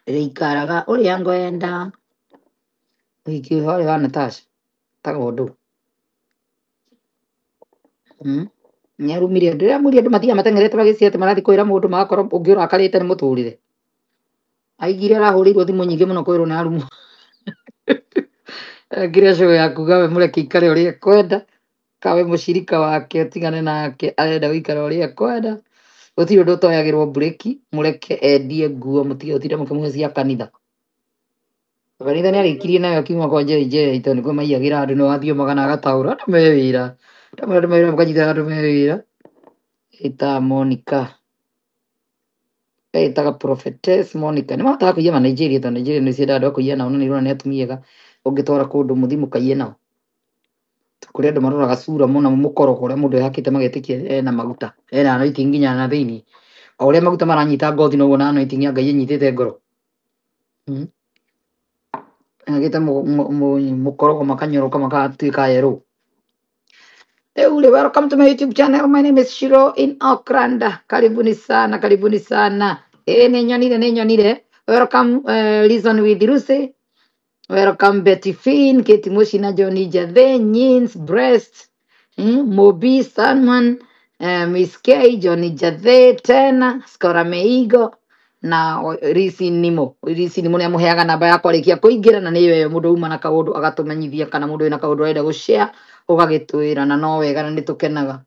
Ndĩrĩikaraga ũrĩa ngwenda. Ũhiki warĩ wa Natasha tagwo ndũ. Nĩarumire andũ. Rĩrĩa mũrie andũ mathiaga mateng'erete magĩciria atĩ marathiĩ kwĩra mũndũ magakorwo ũngĩ ũrakarĩte nĩ mũtũrĩre. Aigire arahũrĩirwo thimũ nyingĩ mũno kwĩrwo nĩ arumwo. Ekire show ya kuga we mũreke aikare ũrĩa ekwenda. Kawe mũcirika wake ũtigane nake arenda gũikara ũrĩa ekwenda. Gũtirĩ ũndũ ũtoyagĩrwo mburĩki, mũreke endie nguo mũtige gũtinda mũkĩmũhe cia kanitha. Kanitha nĩ arĩkirie nayo akiuma kwa Njeri Njeri tondũ nĩkuo maiyagĩra andũ nĩ wathiomaga na agataũra andũ me wĩra. Ndamwĩra andũ me wĩra mũkanyita andũ me wĩra. Ĩtaga Monica. Ĩtaga Prophetess Monica. Nĩ mahotaga kũiya ma Nigeria tondũ Nigeria nĩ ciendaga andũ a kũiya nao na nĩ irona nĩ atumia ega ũngĩtwara kũndũ mũthiĩ mũkaiye nao. Kũrĩ andũ maroraga cura mũno mũkorogo ũrĩa mũndũ ehakĩte magetĩkia ena maguta ena anointing nginya na thĩiniĩ. O ũrĩa maguta maranyita ngothi noguo na anointing ya Ngai ĩnyitĩte ngoro. Agĩte mũkorogo makanyoroka makatuĩka yerũ. Rĩu rĩ, welcome to my YouTube channel. My name is Shiro in Auckland. Karibuni sana, karibuni sana. Eh, nĩ nyonire, nĩ nyonire. Welcome Reason with Lucy. Welcome Betty Finn, Kate Mushina, Johnny Jathe, Nyins, Breast, Mobi, Salmon, Miss K, Johnny Jathe, Tena, Skora Meigo, na Risi Nimo. Risi Nimo nĩ amũheaga namba yakwa rĩkia kũingĩra na nĩyo ĩyo mũndũ uma na kaũndũ agatũmenyithia kana mũndũ wĩna kaũndũ arenda gũshare ũgagĩtwĩra na no wega na nĩ tũkenaga.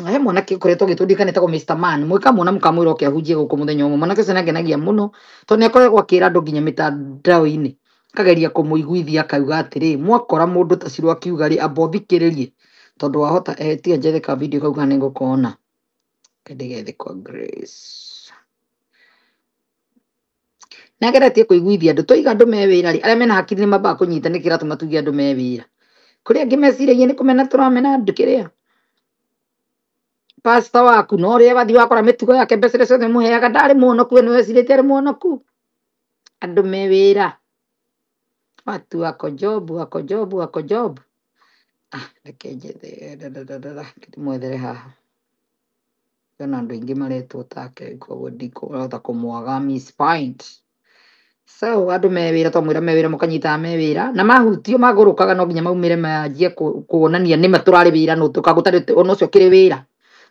He mwanake ũkoretwo agĩtũndĩka etagwo Mr. Man. Mwĩkamwona mũkamwĩra oke ahunjie gũkũ mũthenya ũmwe. Mwanake ũcio nĩangenagia mũno tondũ nĩakoragwo akĩra andũ nginya mĩtandao-inĩ akageria kũmũiguithia akauga atĩrĩ mwakora mũndũ ta Shiro akiuga rĩ amba ũthikĩrĩrie tondũ wahota tiga njethe ka video kau kana nĩngũkona. Reke ndĩgethe kwa Grace. Nĩageretie kũiguithia andũ twaiga andũ me wĩra rĩ arĩa mena hakiri nĩ mambaga kũnyita nĩkĩ kĩratũma tuge andũ me wĩra. Kũrĩ angĩ meciragia nĩ kũmena tũramena andũ kĩrĩa pastor waku no ũrĩa wathiĩ wakora mĩtugo yake mbeca iria ciothe mũheaga ndarĩ mũhonoku we nĩwecirĩtie arĩ mũhonoku. Andũ me wĩra. Watu wako job, wako job, wako job. Ah, reke njethe ndĩmwethere haha. Ndĩrona andũ aingĩ maretwo take koguo ndikũhota kũmwaga Miss Pint. So andũ me wĩra twamwĩra me wĩra mũkanyitaga me wĩra na mahutio magũrũkaga no nginya maumĩre manjie kuonania nĩma tũrarĩ wĩra no tũka gũtarĩ ona ũcio ũkĩrĩ wĩra.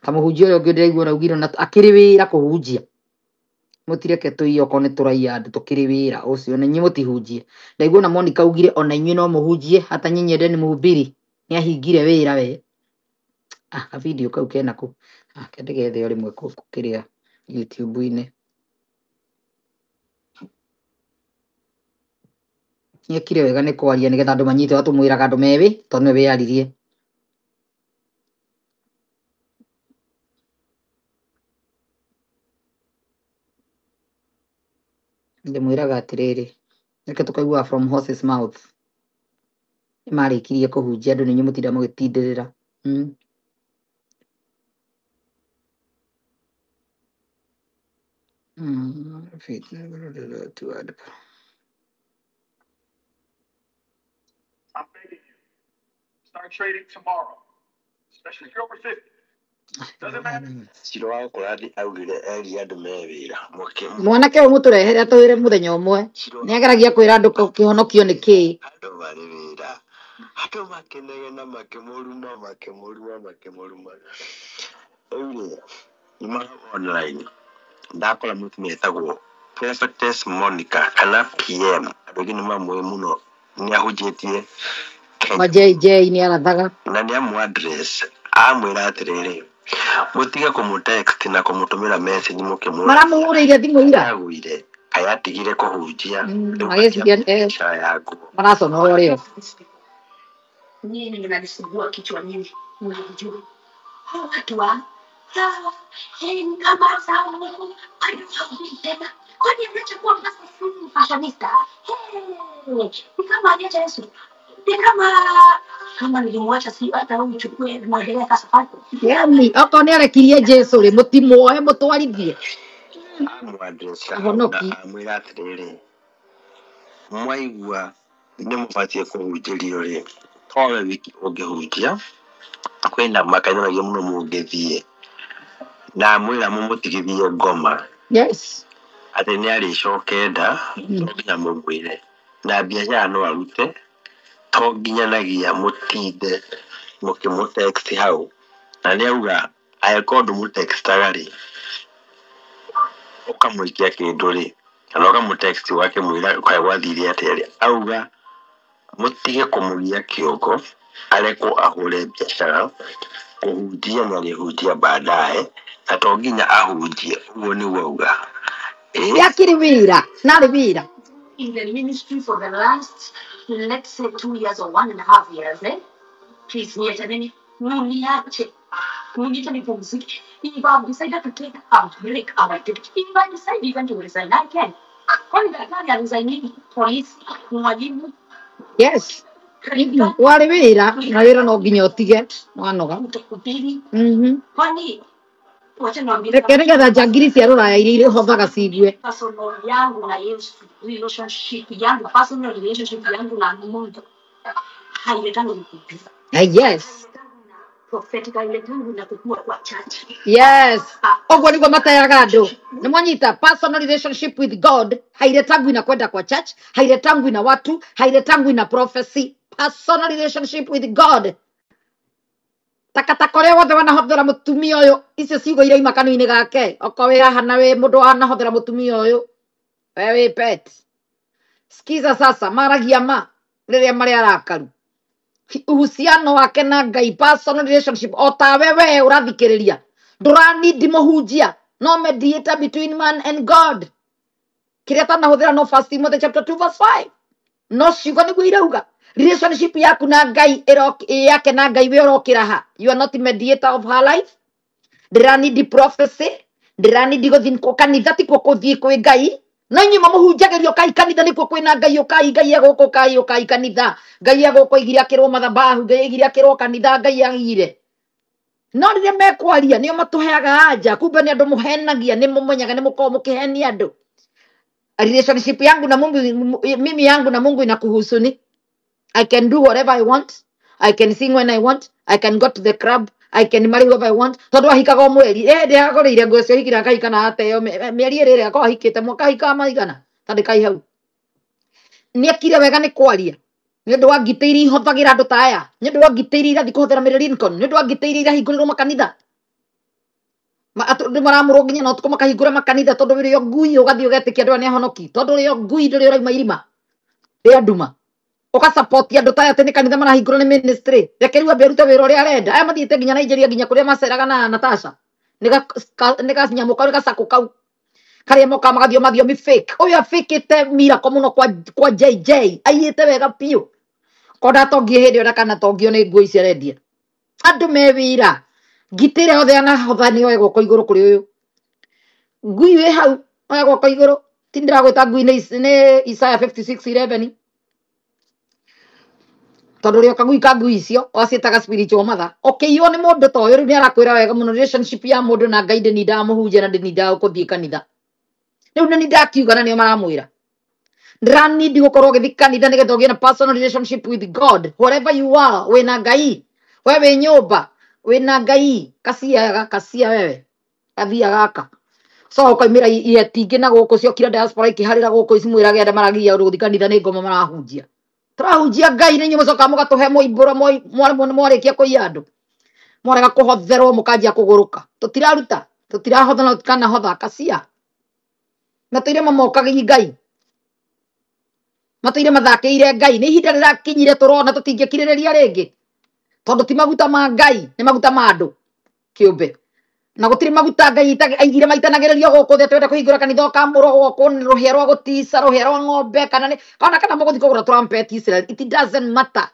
Ta mũhunjia ũrĩa ũngĩ ndĩraigua araugire ona akĩrĩ wĩra kũhunjia. Mũtireke tũiye okorwo nĩ tũraiya andũ tũkĩrĩ wĩra ũcio na inyuĩ mũtihunjie. Ndaigua ona Monica augire ona inyuĩ no mũhunjie hata nyinyi endeni mũhubiri. Nĩ ahingire wĩra we. Ah, ka video kau kena kũ? Ah, ke ndĩgethe o rĩmwe kũ kĩrĩa YouTube-inĩ. Nĩekire wega nĩ kwaria nĩgetha andũ manyite ũrĩa tũmwĩraga andũ me wĩ tondũ nĩwe wĩyaririe. Ndĩmwĩraga atĩrĩrĩ, reke tũkaigua from horse's mouth. Nĩ marĩkirie kũhunjia andũ nĩ inyuĩ mũtinda mũgĩtindĩrĩra. I'm begging you, start trading tomorrow, especially if you're over 50. Doesn't matter. Shiro wa Auckland augire erire andũ me wĩra. Mwanake ũyũ mũtũrehere atwĩre mũthenya ũmwe. Shiro Nĩageragia kwĩra andũ kĩhonokio nĩ kĩĩ. Andũ marĩ wĩra. Andũ makĩnegena makĩmũruma makĩmũruma makĩmũruma. Rĩu rĩ, nyuma online ndakora mũtumia etagwo Prophetess Monica kana PM. Andũ aingĩ nĩ mamũĩ mũno nĩ ahunjĩtie Kenya. Kwa JJ nĩ arathaga. Na nĩ amũ address amwĩra atĩrĩrĩ mũtige kũmũ text na kũmũtũmĩra message mũkĩmũra. Maramũhũrĩire thimũ ira. Agũire kaĩ atigire kũhunjia. Rĩu Magĩciria, atia biacara ya nguo. maraconora ũrĩo. Nyinyi mnanisumbua kichwa nyinyi. Mnajua. Hawa watu wa sawa, kama sawa, kwani hahubiri tena? Kwani ameacha kuwa fashionista? Ni kama aliacha Yesu. Ni kama nilimwacha si hata wewe uchukue muendelee hata safari. Yaani okorwo nĩ arekirie Jesu rĩ mũtimuoe mũtwarithie. Amũ-address Ahonoki. na amwĩra atĩrĩrĩ mwaigua nĩ mũbatiĩ kũhunjĩrio rĩ towe wiki ũngĩhunjia kwĩna makanitha maingĩ mũno mũngĩthiĩ na amwĩra mũmũtigithie ngoma. Yes. Atĩ nĩ arĩcoke nda, to nginya mũmwĩre. Na biacara no arute, to nginyanagia mũtinde mũkĩmũtext hau. Na nĩ auga angĩkorwo ndũmũtextaga rĩ, ũkamũikia kĩndũ rĩ, kana ũkamũtext ũgakĩmwĩra kaĩ gwathire atĩa rĩ, auga mũtige kũmũgia kĩongo, arekwo ahũre biacara, kũhunjia nĩ arĩhunjia baadaye, na to nginya ahunjie, ũguo nĩguo auga. Ĩĩ. Yakiri wira narĩ wira. In the ministry for the last, let's say, 2 years or 1.5 years, eh? Please, niachaneni, muniache, muniache nipumzike. If I've decided to take a break, I will take it. If I decide even to resign, I can. Kwani daktari aresigning, polisi, mwalimu, Yes. Warĩ wĩra na wĩra no nginya ũtige wanoga. Mtahubiri, kwani wacha niwaambie Reke nĩgetha njangiri cia rũraya iria irĩhothaga ciigue. Personal yangu na Yesu, relationship yangu, personal relationship yangu na Mungu hailetani na kuhubiri. Yes. Prophetic hailetani na kukua kwa church. Yes, ũguo nĩguo mateaga andũ. Nĩ mwanyita, personal relationship with God hailetangwi na kwenda kwa church, hailetangwi na watu, hailetangwi na prophecy. Personal relationship with God. Takataka ũrĩa wothe wanahothera mũtumia ũyũ, icio ciugo iraima kanua-inĩ gake. Okorwo wĩ haha na wĩ mũndũ wanahothera mũtumia ũyũ, we wĩ pet. Sikiza sasa, maragia ma rĩrĩa marĩ arakaru. Uhusiano wake na Ngai, personal relationship, o tawe we ũrathikĩrĩria, ndũranindi mũhunjia, no mediator between man and God. Kĩrĩa atanahũthĩra no First Timothy chapter 2 verse 5, no ciugo nĩguo irauga. Relationship yaku na Ngai yake na Ngai, we ũrokĩra ha? You are not the mediator of her life. Ndĩranindi prophecy, ndĩranindi gũthiĩ kwa kanitha, tikuo kũthiĩ kwĩ Ngai. No inyuĩ mamũhunjagĩrio kai kanitha nĩkuo kwĩna Ngai, ũkai Ngai egũkũ, kai ũkai kanitha, Ngai egũkũ, aigire akĩrwo mathabahu, Ngai aigire akĩrwo kanitha, Ngai agire. No rĩrĩa mekwaria nĩo matũheaga anja, kumbe nĩ andũ mũhenagia, nĩ mũmenyaga nĩ mũkoragwo mũkĩhenia andũ. Relationship yangu na Mungu, mimi yangu na Mungu inakuhusu ni? I can do whatever I want. I can sing when I want. I can go to the club. I can marry whoever I want. Tondũ ahikaga o mweri. Ndĩragũrĩire nguo cio hikira akahika na ateo mĩeri ĩrĩ ĩrĩa akorwo ahikĩte mwaka ahikaga maigana. Tandĩkai hau. Nĩ akire wega nĩ kwaria. Nĩ ũndũ wa ngitĩ iria ihothagĩra andũ ta aya. Nĩ ũndũ wa ngitĩ iria irathiĩ kũhothera Mary Lincoln. Nĩ ũndũ wa ngitĩ iria irahingũrĩrwo makanitha. Andũ maramũrwo nginya na ũtukũ makahingũra makanitha tondũ wĩrĩ o ngui ũgathiĩ ũgetĩkia andũ aya nĩ ahonoki. Tondũ ũrĩ o ngui ndũrĩ ũrauma irima rĩa nduma. Ũgasupport andũ ta aya atĩ nĩ kanitha marahingũra, nĩ ministry. Reke rĩu ambe arute wĩra ũrĩa arenda. Aya mathiĩte nginya Nigeria, nginya kũrĩa maceraga na Natasha. Nĩ ganyamũ kau, nĩ gacakũ kau karĩa mokaga magathio mathiomi fake. Ũyũ afikĩte miracle mũno kwa JJ, aiyĩte wega biũ. Ko ndatongie hĩndĩ ĩyo ndakanatongio nĩ nguo ici arendia. Andũ me wĩra. Ngitĩ ĩrĩa yothe yanahotha nĩ yoe guoko igũrũ kũrĩ ũyũ. Ngui wĩ hau, oya guoko igũrũ. Ti ndĩragwĩta ngui, nĩ Isaiah 56:11, tondũ rĩo kagui ka ngui icio waciĩtaga spiritual mother. Ũkĩiywo nĩ mũndũ ta ũyũ, rĩu nĩ arakwĩra wega mũno, relationship ya mũndũ na Ngai ndĩnindaga mũhunjia na ndĩnindaga gũthiĩ kanitha. Rĩu nĩ ndakiuga na nĩo maramwĩra ndĩranindi gũkorwo ũgĩthiĩ kanitha nĩgetha ũgĩe na personal relationship with God. Wherever you are, wĩna Ngai. We wĩ nyũmba wĩna Ngai. Kacia kacia wewe gathia gaka so ũkaumĩra iheti ingĩ na gũkũ ciokire diaspora ikĩharĩra gũkũ icimwĩrage arĩa maragia ũndũ gũthiĩ kanitha nĩ ngoma marahunjia. Tũrahunjia Ngai nĩ inyuĩ mũcokaga mũgatũhe mũimbũro mwarĩkia kũiya andũ, mwarega kũhotherwo mũkanjia kũgũrũka. Tũtiraruta, tũtirahotha na tũtikanahotha kacia matũire mamokagi Ngai, matũire mathakĩire Ngai. Nĩ ihinda rĩrakinyire tũrona tũtingĩkirĩrĩria rĩngĩ, tondũ ti maguta ma Ngai, nĩ maguta ma andũ kĩũmbe, na gũtirĩ maguta Ngai aigire maitanagĩrĩrio gũkũ thĩ. Twende kũhingũra kanitha ũkamũrwo gwokwo nĩ rũhĩa rwa gũtica, rũhĩa rwa ng'ombe, kana nĩ kana mũgũthiĩ kũgũra trumpet Israel, it doesn't matter.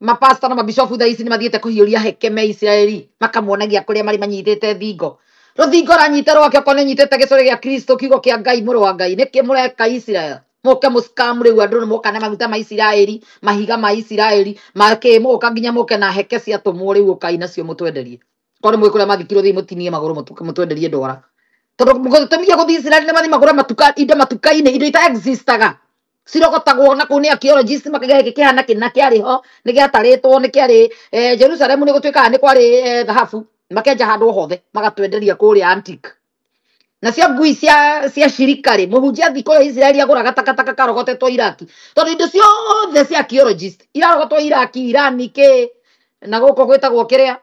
Mapasta na mabishofu thaa ici nĩ mathiĩte kũhiũria heke me Isiraeli, makamuonagia kũrĩa marĩ manyitĩte thingo, rũthingo ranyita rwake, okorwo nĩ nyitĩte gĩcũrĩ gĩa Kristo, kiugo kĩa Ngai, mũrũ wa Ngai. Nĩkĩ mũreka Israel? Mũke mũscam rĩu andũ, nĩ moka na maguta ma Isiraeli, mahiga ma Isiraeli makĩ, mũgũka nginya mũke na heke ciatũmwo rĩu, ũkai nacio mũtwenderie. Korwo nĩ mũĩ kũrĩa mathikirwo, thiĩ mũtinie magũrũ mũtwenderie ndwara, tondũ gũtũmia gũthiĩ Isiraeli nĩ mathiĩ magũre matuka, indo matuka-inĩ, indo ita existaga cirogotagwo na kũu nĩ archaeologists, makaiga gĩkĩ kĩhana kĩna kĩarĩ ho, nĩ gĩatarĩtwo, nĩ kĩarĩ Jerusalemu, nĩ gũtuĩkaga nĩ kwarĩ thahabu, makenja handũ hothe magatwenderia kũrĩa antique. Na cio ngui cia shirika rĩ, mũhunjia athiĩ kũrĩa Isiraeli agũraga takataka karogotetwo Iraki, tondũ indo ciothe cia archaeologist irarogotwo Iraki, Irani kĩ na gũkũ gwĩtagwo kĩrĩa,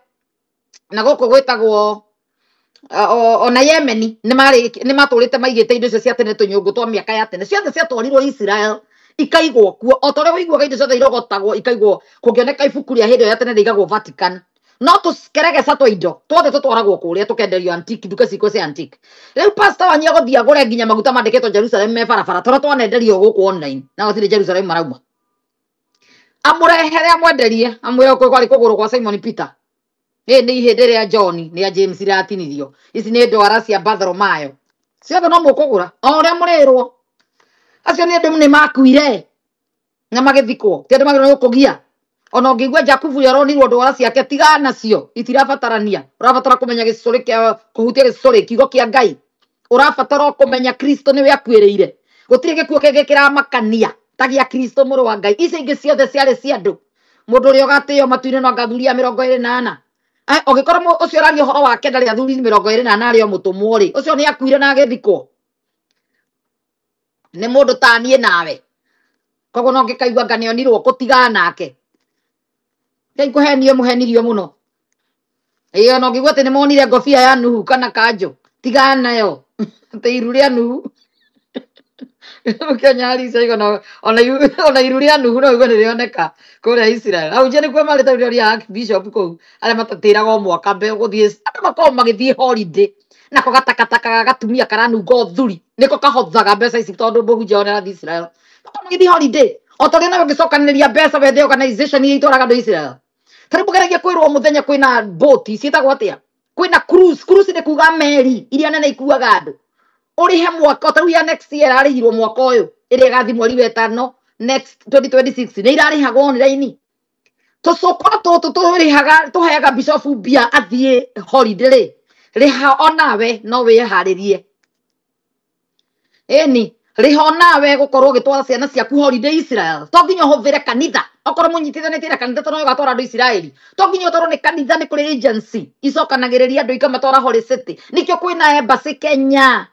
na gũkũ gwĩtagwo ona Yemeni nĩ matũrĩte maigĩte indo icio cia tene, tũnyũngũ twa mĩaka ya tene ciothe ciatwarirwo Israel ikaigwo kuo, o ta ũrĩa ũiguaga indo ciothe irogotagwo ikaigwo. Kũngĩoneka ibuku rĩa hĩndĩ ĩyo ya tene rĩigagwo Vatican, no tũkeregeca twa indo twothe tũtwaragwo kũrĩa tũkenderio antique, nduka cikũ cia antique. Rĩu pastor wanyu agũthiĩ agũre nginya maguta mandĩkĩtwo Jerusalem me barabara, tũrĩa twanenderio gũkũ online na gũtirĩ Jerusalem marauma, amũrehere amwenderie, amwĩre kũu kwarĩ kũgũrũ kwa Simon Peter. Ĩ nĩ ihĩndĩ rĩa John nĩ ya James iratinirio, ici nĩ ndwara cia Bartholomayo, ciothe no mũkũgũra o ũrĩa mũrĩrwo. Acio nĩ andũ nĩ makuire na magĩthikwo, ti andũ magĩrĩirwo gũkũgia. Ona ũngĩigua Jakubu ũrĩa aronirwo ndwara ciake, tigana nacio, itirabatarania. Ũrabatara kũmenya gĩcũrĩ kĩa kũhutia gĩcũrĩ, kiugo kĩa Ngai. Ũrabatara o kũmenya Kristo nĩwe akuĩrĩire. Gũtirĩ gĩkuũ kĩngĩ kĩramakania ta gĩa Kristo mũrũ wa Ngai. Icio ingĩ ciothe ciarĩ cia andũ. Mũndũ ũrĩa ũgatĩo matu-inĩ no anga athuri a 24. Ũngĩkorwo ũcio ũraria ũhoro wake ndarĩ athuri 24 arĩ o mũtũmwo rĩ, ũcio nĩ akuire na agĩthikwo. Nĩ mũndũ ta niĩ nawe. Koguo no ngĩkaigua anga nĩonirwo kũtigana nake. Ngai kũhenio mũhenirio mũno. Ĩĩ ona ũngĩigua atĩ nĩmonire ngobia ya Nuhu kana kanjũ, tigana nayo. Atĩ iru rĩa Nuhu. Kenya Alice aigana ona iru rĩa Nuhu no ũigue nĩrĩoneka kũrĩa Israel. Ahunjia nĩkuo marĩ ta rĩrĩa Archbishop kũu arĩa matatĩraga o mwaka mbere gũthiĩ, andũ makoragwo magĩthiĩ holiday nako gatakataka ga gatumia karanunga ũthuri nĩko kahothaga mbeca ici, tondũ mũhunjia wao nĩarathiĩ Israel. Makoragwo magĩthiĩ holiday o ta ũrĩa nawe ũngĩcokanĩrĩria mbeca wethe organization iria itwaraga andũ Israel. Ta rĩu mũgeragia kwĩrwo mũthenya kwĩna boat ciĩtagwo atĩa, kwĩna cruise. Cruise nĩ kuga meri iria nene ikuaga andũ, ũrĩhe mwaka ta rĩu ya next year ĩrarĩhirwo mwaka ũyũ, ĩrĩa ĩgathiĩ mweri wa ĩtano next 2026 nĩ irarĩhagwo online. Tũcũkũra tũtũ tũrĩhaga, tũheaga bishop mbia athiĩ holiday rĩ, rĩha onawe no wĩharĩrie. Ĩni rĩha onawe gũkorwo ũgĩtwara ciana ciaku holiday Israel. To nginya ũhũthĩre kanitha, okorwo mũnyitithanĩtie na kanitha tondũ ũgatwara andũ Israeli, to nginya ũtwarwo nĩ kanitha, nĩ kũrĩ agency icokanagĩrĩria andũ ikamatwara Holy City. Nĩkĩo kwĩna embassy Kenya.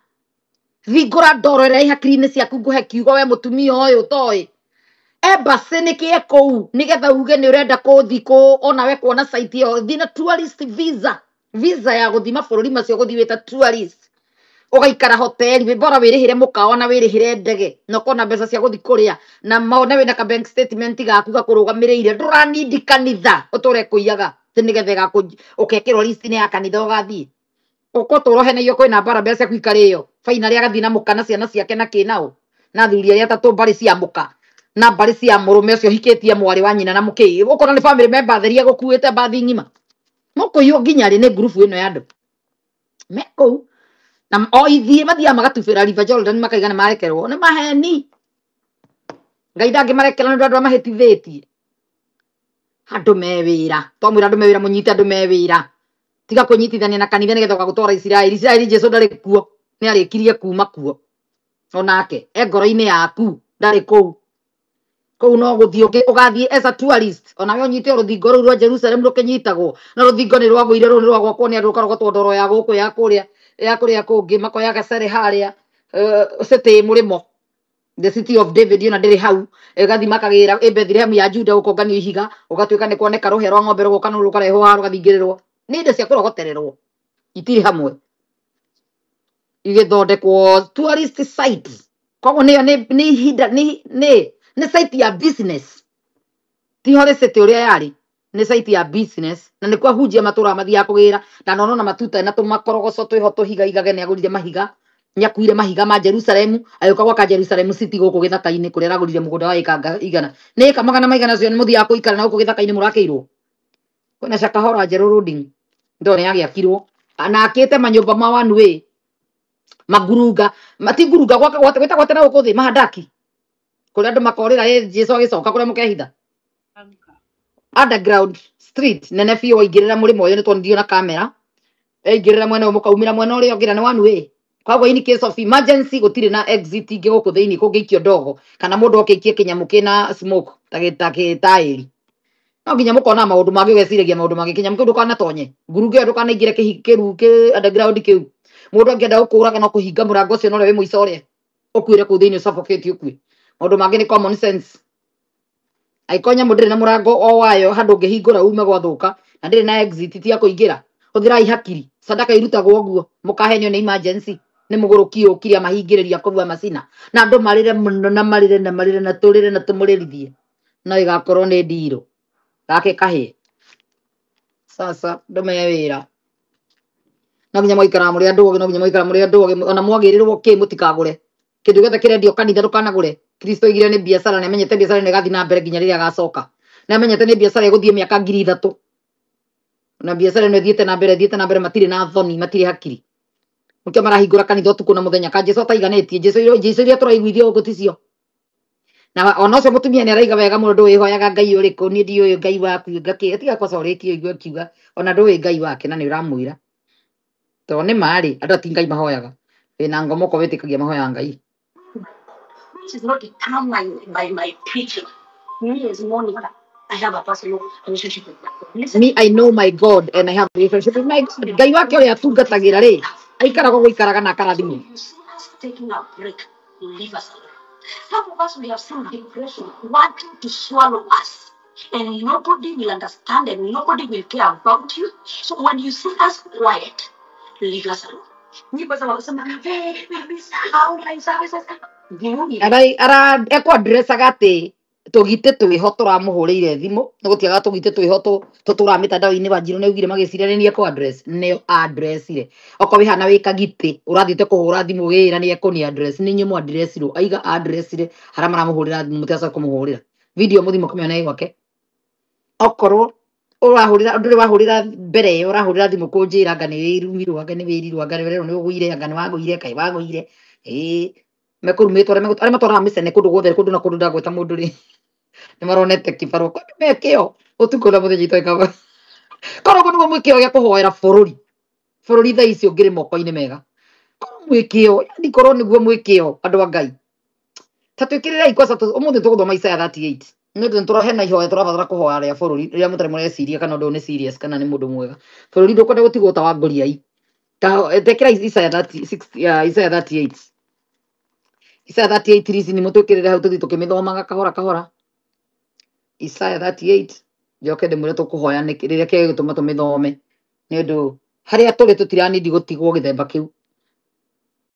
Hingũra ndoro ĩrĩa ĩ hakiri-inĩ ciaku ngũhe kiugo we mũtumia ũyũ ũtoĩ. Embassy nĩ kĩe kũu nĩgetha uge nĩ ũrenda kũthi kũ onawe kuona site ĩyo, thiĩ na tourist visa, visa ya gũthiĩ mabũrũri macio, gũthiĩ wĩta tourist, ũgaikara hoteli, bora wĩrĩhĩre mũkawa na wĩrĩhĩre ndege na ũkona mbeca cia gũthiĩ kũrĩa na maone wĩna ka bank statement gaku gakũrũgamĩrĩire. Ndũranindi kanitha ũtũre kũiyaga atĩ nĩgetha ũkekĩrwo list-inĩ ya kanitha ũgathiĩ ũkũtũra ũhenagio kwĩna mbara mbeca ciaku ikarĩo. Finally agathiĩ na mũka na ciana ciake na kĩnao na athuri arĩa atatũ, mbarĩ cia mũka na mbarĩ cia mũrũme ũcio ũhikĩtie mwarĩ wa nyina na mũkĩ, ũkona nĩ family member theri egũkuĩte mbathi ng'ima. Mũkũiywo nginya rĩ nĩ ngurubu ĩno ya andũ me kũu, na o ithiĩ mathiaga magatubĩra River Jordan makaiga nĩ marekerwo. Nĩ maheni, Ngai ndangĩmarekera nĩ ũndũ andũ amahĩtithĩtie. Andũ me wĩra, twamwĩra andũ me wĩra, mũnyite andũ me wĩra. Tiga kwĩnyitithania na kanitha nĩgetha ũgagũtwara Isiraeli. Isiraeli Jesu ndarĩ kuo, nĩ arĩkirie kuma kuo onake e ngoro-inĩ yaku, ndarĩ kũu. Kũu no gũthiĩ ũgathiĩ as a tourist, onawe ũnyite rũthingo rũu rwa Jerusalem rũkĩnyitagwo, na rũthingo nĩ rwagũire, rũu nĩ rwagwakwo nĩ andũ, rũkarogotwo ndoro ya gũkũ ya kũrĩa ya kũrĩa kũngĩ, makoya gacere harĩa city mũrĩmo, the city of David ona ndĩrĩ hau, ĩgathiĩ makagĩra ĩ Bethlehem ya Juda, gũkonganio ihiga, ũgatuĩka nĩ kuoneka rũhĩa rwa ng'ombe rũgoka nũ rũkarehwo haha rũgathingĩrĩrwo. Nĩ indo cia kũrogotererwo, itirĩ hamwe, igĩthondekwo tourist site. Koguo nĩyo nĩ ihinda nĩ site ya business, ti Holy City ũrĩa yarĩ, nĩ site ya business, na nĩkuo ahunjia matũraga mathiaga kũgĩra. Na nona matuta na tũmakorogoco twĩho tũhigaigage, nĩ agũrire mahiga, nĩakuire mahiga ma Jerusalemu agĩũka gwaka Jerusalem City gũkũ gĩthaka-inĩ kũrĩa aragũrire mũgũnda wa ĩka igana nĩ ĩka magana maigana cio nĩ mũthiaga kũikara na gũkũ gĩthaka-inĩ mũrakĩirwo. Kwĩna Shakahola njerũ roading ndo nĩ yagĩakirwo na akĩte manyũmba ma one way mangurunga, mati ngurunga gwaka gwate gwĩtagwo atĩa na gũkũ thĩ, mahandaki kũrĩa andũ makorĩra ĩ Jesu agĩcoka kũrĩa mũkehitha, underground street nene biũ. Waingĩrĩra mũrĩmo ũyũ nĩ twonirio na kamera, aingĩrĩra mwena ũyũ mũkaumĩra mwena ũrĩa ũngĩ, na nĩ one way. Koguo in case of emergency gũtirĩ na exit ingĩ gũkũ thĩinĩ kũngĩikio ndogo kana mũndũ oke aikie kĩnyamũ kĩna smoke ta gĩtaĩri, no nginya mũkona maũndũ mangĩ, ũgeciragia maũndũ mangĩ. Kĩnyamũ kĩu ndũkanatonye ngurunga ĩyo, ndũkanaingĩre kĩru kĩ underground kĩu. Mũndũ angĩenda gũkũraga no kũhinga mũrango ũcio, na ũrĩa wĩ mũico ũrĩa ũkuĩre kũu thĩinĩ, suffocate, ũkue. Maũndũ mangĩ nĩ common sense. Angĩkorwo nyamũ ndĩrĩ na mũrango o wayo handũ ũngĩhingũra ume gwathũka, na ndĩrĩ na exit ti ya kũingĩra, hũthĩrai hakiri. Sadaka irutagwo ũguo, mũkahenio nĩ emergency nĩ mũgũrũki ũkire amahingĩrĩria kũrua macina, na andũ marĩre mũno na marĩre na marĩre na tũrĩre na tũmũrĩrithie, no ĩgakorwo nĩ ndirũ gake kahĩe. Sasa ndũme wĩra, no nginya mwaikaraga mũrĩ andũ ogĩ, no nginya mwaikara mũrĩ andũ ogĩ. Ona mwagĩrĩrwo kĩ, mũtikagũre kĩndũ gĩothe kĩrendio kanitha, ndũkanagũre. Kristo oigire nĩ biacara, nĩ amenyete biacara ĩno ĩgathiĩ na mbere nginya rĩrĩa agacoka, nĩ amenyete nĩ biacara ĩgũthiĩ mĩaka 3000, na biacara ĩno ĩthiĩte na mbere, ĩthiĩte na mbere. Matirĩ na thoni, matirĩ hakiri, nĩkĩo marahingũra kanitha ũtukũ na mũthenya. Ka Jesu ataiganĩtie, Jesu iria tũraiguithio gũkũ ticio. Na ona ũcio mũtumia nĩ araiga wega mũno, ndũĩhoyaga Ngai ũrĩkũ, niĩ ndiũĩ Ngai waku ngakĩ tiga kosa ũrĩkie ũigue akiuga ona ndũĩ Ngai wake, na nĩ ũramwĩra tondũ nĩ marĩ andũ ati Ngai mahoyaga wĩna ngoma ũkorwo wĩtĩkagia mahoya Ngai. Which is not determined by my preaching. Me as Monica, I have a personal relationship with my God. Listen, Me, I know my God and I have a relationship with my God. Ngai wake ũrĩa atungatagĩra rĩ, aikaraga gũikaraga na so akarathimwo. if you see us taking a break, leave us alone. Some of us, we have seen depression wanting to swallow us, and nobody will understand and nobody will care about you. So when you see us quiet, leave us alone. Nyimbo za wanasema, "Hey, nimesahau my services." Jioni. Ara ekũ-addressaga atĩ tũgitĩ twĩho tũramũhũrĩire thimũ, nĩ gũtiaga tũgitĩ twĩho tũtũraga mĩtandao-inĩ. Wanjiru nĩ augire magĩciria nĩ niĩ ekũ-address, nĩo addressire. Okorwo wĩhana wĩ kagitĩ ũrathiĩte kũhũra thimũ wĩra nĩ ekũni address, nĩ inyuĩ mũ-addressirwo. Aiga addressire harĩa maramũhũrĩra thimũ, mũtigacoke kũmũhũrĩra video, mũthiĩ mũkamĩone gwake. Okorwo ũrahũrĩra ndũrĩ wahũrĩra mbere ĩyo, ũrahũrĩra thimũ kũnjĩra anga nĩ wĩrumirwo, anga nĩ wĩrirwo, anga nĩ werĩrwo nĩ ũgũire, anga nĩ wagũire, kaĩ wagũire, ĩĩ mekũrumĩtwo. Arĩa matwaraga mĩcene kũndũ guothe, kũndũ na kũndũ, ndagwĩta mũndũ rĩ, nĩ maronete kĩbarũa kwani mekĩo ũtukũ na mũthenya itoĩkaga. Korwo ũguo nĩguo mwĩkĩo gĩa kũhoera bũrũri, bũrũri thaa ici ũngĩrĩ moko-inĩ mega. Korwo mwĩkĩo, yani korwo nĩguo mwĩkĩo, andũ a Ngai, ta twĩkĩrĩrei kwanza. Ũmũthĩ tũgũthoma Isaiah 38, nĩ ũndũ nĩtũra hena ihoya tũrabatara kũhoya rĩa bũrũri, rĩrĩa mũtarĩ mũreciria kana ũndũ ũyũ nĩ serious kana nĩ mũndũ mwega. Bũrũri ndũkwenda gũtigwo ta wa ngũriai. Ta tekĩra Isaiah 36, ya Isaiah 38, Isaiah 38 rici nĩ mũtwĩkĩrĩre hau, tũthiĩ tũkĩmĩthomaga kahora kahora. Isaiah 38, njoke ndĩmwĩre tũkũhoya nĩkĩ, rĩrĩa kĩrĩa gĩgũtũma tũmĩthome, nĩ ũndũ harĩa tũrĩ tũtiranindi gũtigwo gĩthemba kĩu.